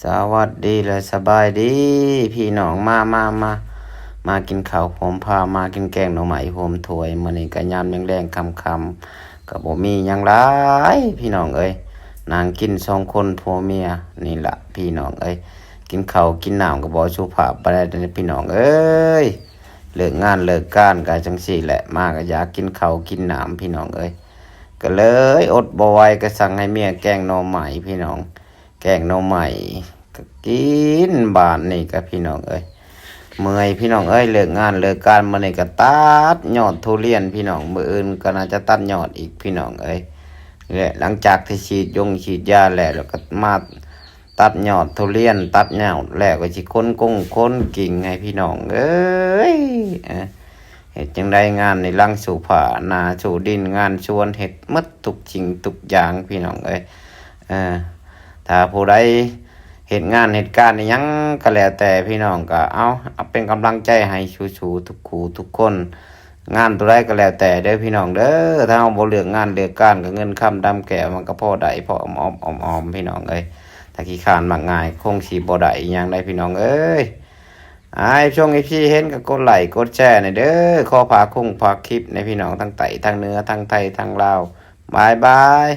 ສະຫວັດດີ ແລະ ສະບາຍດີພີ່ນ້ອງ ມາ ມາ ມາ ມາກິນເຂົ້າໂຮມພາ ມາກິນແກງໜໍ່ໄມ້ໂຮມຖ້ວຍ. ມື້ນີ້ກະຍາມແລງໆຄ່ຳໆ ກະບໍ່ມີຫຍັງຫຼາຍພີ່ນ້ອງເອີຍ ນັ່ງກິນສອງຄົນຜົວເມຍນີ້ລະພີ່ນ້ອງເອີຍ. ກິນເຂົ້າກິນນ້ຳກະບໍ່ສຸພາບປານໃດພີ່ນ້ອງເອີຍ. ເລີກງານເລີກການກະຈັ່ງຊີ້ແຫຼະ ມາກະຢາກກິນເຂົ້າກິນນ້ຳພີ່ນ້ອງເອີຍ. ກະເລີຍອົດບໍ່ໄຫວ ກະສັ່ງໃຫ້ເມຍແກງໜໍ່ໄມ້ພີ່ນ້ອງ ແກງໜໍ່ໄມ້ກະກິນບາດນີ້ກະພີ່ນ້ອງເອີຍ. ເມື່ອຍພີ່ນ້ອງເອີຍ ເລີກງານເລີກການ ມື້ນີ້ກະຕັດຍອດທຸລຽນພີ່ນ້ອງ ມື້ອື່ນກະໜ້າຈະຕັດຍອດອີກພີ່ນ້ອງເອີຍ. ແລະ ຫຼັງຈາກທີ່ສີດຢົງສີດຢາແລ້ວ ແລ້ວກະມາຕັດຍອດທຸລຽນ ຕັດຍອດແລ້ວກະຊິຂົນກົງຂົນກິ່ງໃຫ້ພີ່ນ້ອງເອີຍ. ເອີ ເຮັດຈັ່ງໃດງານນີ້ ຫຼັງສູ້ຜ້າ ໜ້າສູ້ດິນ ງານສວນ ເຮັດໝົດທຸກສິ່ງທຸກຢ່າງພີ່ນ້ອງເອີຍ. ເອີ ຖ້າຜູ້ໃດເຮັດງານເຮັດການອີ່ຫຍັງກະແລ້ວແຕ່ພີ່ນ້ອງ ກະເອົາ ເອົາເປັນກຳລັງໃຈໃຫ້ສູ້ໆທຸກຄູ່ທຸກຄົນ. ງານໂຕໃດກະແລ້ວແຕ່ເດີພີ່ນ້ອງເດີ ຖ້າເຮົາບໍ່ເລືອກງານເລືອກການ ກະເງິນຄຳດຳແກ້ວ ມັນກະພໍໄດ້ພໍອອມໆ ອອມໆ ພີ່ນ້ອງເອີຍ. ຖ້າຂີ້ຄ້ານມັກງ່າຍ ຄົງຊິບໍ່ໄດ້ອີ່ຫຍັງໃດພີ່ນ້ອງເອີຍ. ອາຍ ຊ່ວງເອັຟຊີເຫັນກະກົດໄລ້ກົດແຊແດ່ເດີ. ຂໍຝາກຄົງຝາກຄລິບໃນພີ່ນ້ອງທັງໃຕ້ທັງເໜືອ ທັງໄທທັງລາວ. ບາຍບາຍ.